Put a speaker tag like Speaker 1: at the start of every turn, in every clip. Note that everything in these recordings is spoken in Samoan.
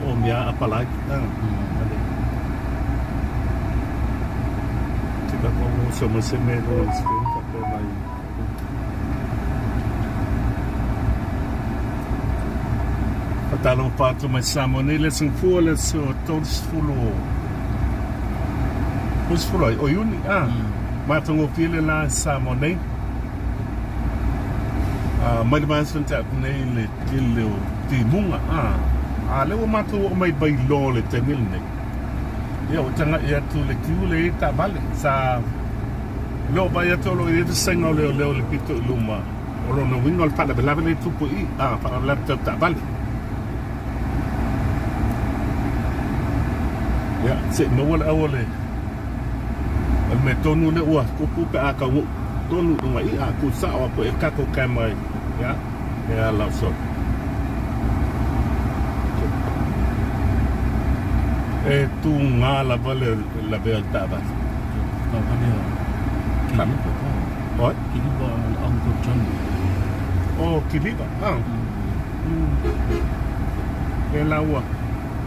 Speaker 1: O mea apalai. Ale. Tika ko mo so mo se me lo screen ka pe mai. Faatalofa atu mai Samoa nei le aso fua le aso 30 30 ai o Iuni a matagofie le la Samoa nei a mai le vaiaso na tea atu nei le tele o timuga a a lea ua matou oo mai Vailoa le taimi lenei ia ua tagai atu le kiu le i taavale sa le o vaai atu o lo o i ai le vasega o leoleo i le pito i luma O lona uiga o le faalavelave lea e tupu i i, a, faalavelave tau taavale. Ia, se i maua le au o le, o le mea tonu lea ua tupu pe a taunuu tonu i luga i, a tu sao atu e tatou camera i, ia, e ala o solo. E tuga lava le lavea o le taavale.
Speaker 2: Taavale a Kiliva.
Speaker 1: Oi?
Speaker 2: Kiliva Uncle Johnny.
Speaker 1: Oh, Kiliva. Ah. E la ua.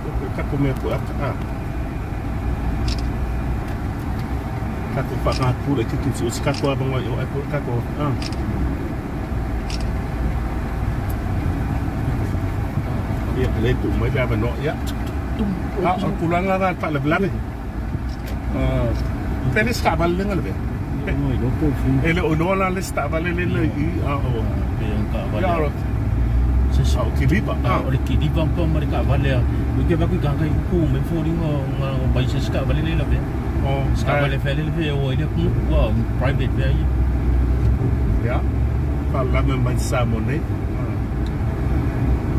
Speaker 1: O tatou mea foi ata. Ah. Tatou whakahapura ki te o se tatou avanga i o ai po tatou. Ah. Ia, le tu mai le avanoa. Ia. Ah, o tulaga la faalavelave. Pe le isi taavale lea na lavea? E le o iloa la le isi taavale lea na i i a o A o Kiliva.
Speaker 2: O le Kiliva pa ma le taavale a ua te vaku i tagata i upu mai foliga o mai se isi taavale lea e lavea. Se taavale fea lea e o ai le atunuu ua private fea ia.
Speaker 1: Ia, faalavelave mai Samoa nei.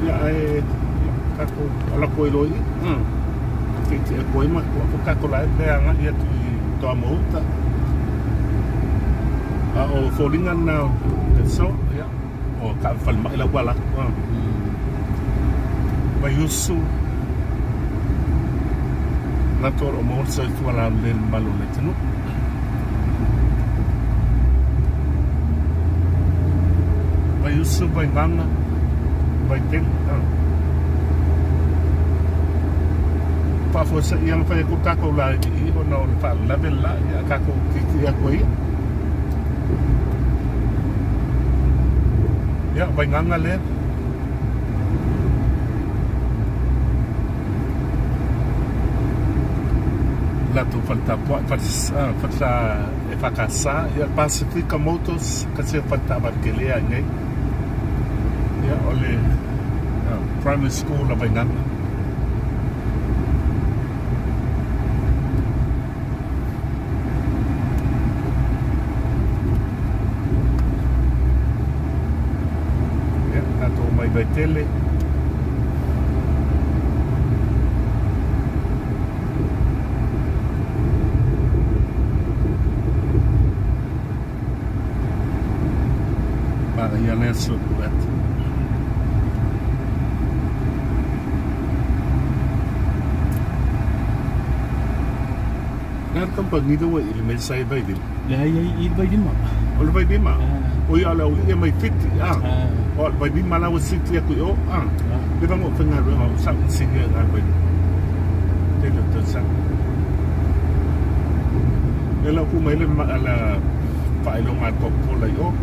Speaker 1: Ia ae tatou ala koe loa i i. Tietie atu ai ma ko tatou la e agai atu i Toamauta. A o foliga na o le so, ia, o ka falemai la ua ala atu. Vaiusu, manatu o lo o maua le soifua laulelei i le mamalu o le atunuu. Vaiusu, Vaigaga, Vaitele. Faafuasei na fai atu tatou la i i ona o le faalavelave le la, ia tatou tietie atu ai ia. Ia, Vaigaga lea. Latou fale tapuai, fale EFKS, ia Pasifika Motors, kasi o fale taavale tele a i inei. Ia, o le Primary School a Vaigaga. Ia, tatou mai Vaitele. Manaia le aso atu. Na kampangi le ua i le mea sa i Vailima.
Speaker 2: Leai ai i le Vailima.
Speaker 1: O le Vailima? O ia o le aualii mai Fiti, a. O le Vailima la ua siti atu i o, a. Le vanga o faigaluega o sa inisinia i le Vailima. Tele o tausaga. Lea la ua tuu mai le faailoga a le Coca-Cola i o.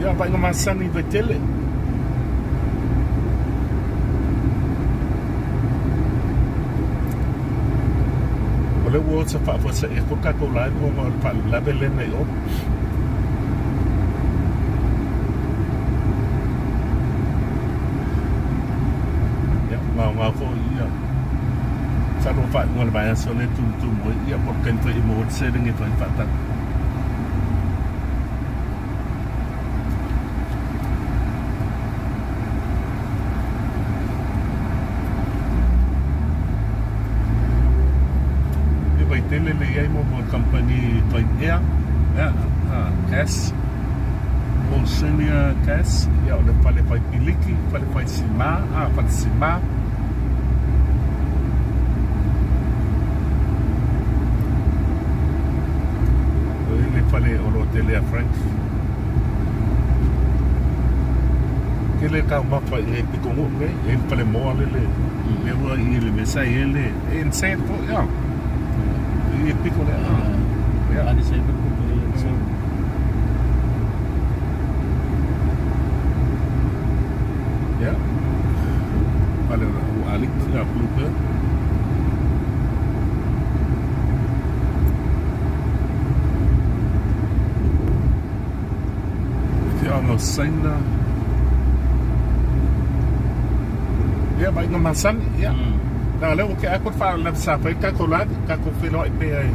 Speaker 1: Ia, vaaiga masani i Vaitele. O lea ua osa faafuasei atu le tatou live ona o le faalavelave lea na i o. Ia, gaogao foi ia. Masalo o faaiuga o le vaiaso lea e tumutumu ai, ia po o le taimi foi e maua ai le seleni e fai ai faatali. E Vaitele le i ai mo mo company fai ea, ea, gas, Oceania Gas, ia o le fale fai piliki, fale fai sima, a, fale sima. O le fale o lo tele a Frank. Tele taumafa i nei pitonuu nei, e i le falemoa lele, lea ua i le mea sa i ai le ANZ foi a. I le pito lea. Ia.
Speaker 2: A le sa i le pito lea.
Speaker 1: Ia. Fale o Alex, ia Bluebird. Afioaga o Saina. Ia, vaaiga masani, ia. Leaga o lea ua tea atu le faalavelave sa fai le tatou lali, tatou feiloai pea i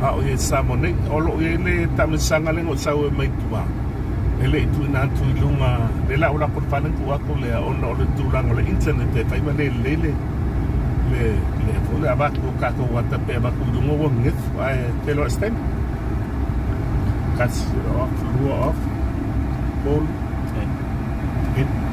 Speaker 1: a o i ai i Samoa nei. O lo o i ai le taamilosaga lea na ou sau ai mai tua, e le i tuuina atu i luga, lea la ua lafo i le fale na tuu atu lea ona o le tulaga o le internet e fai ma le lelei le le le foi le avatu o tatou ata pe avatu i luga ua nefu ae feiloai i se taimi. Kasi off, lua off, tolu, in.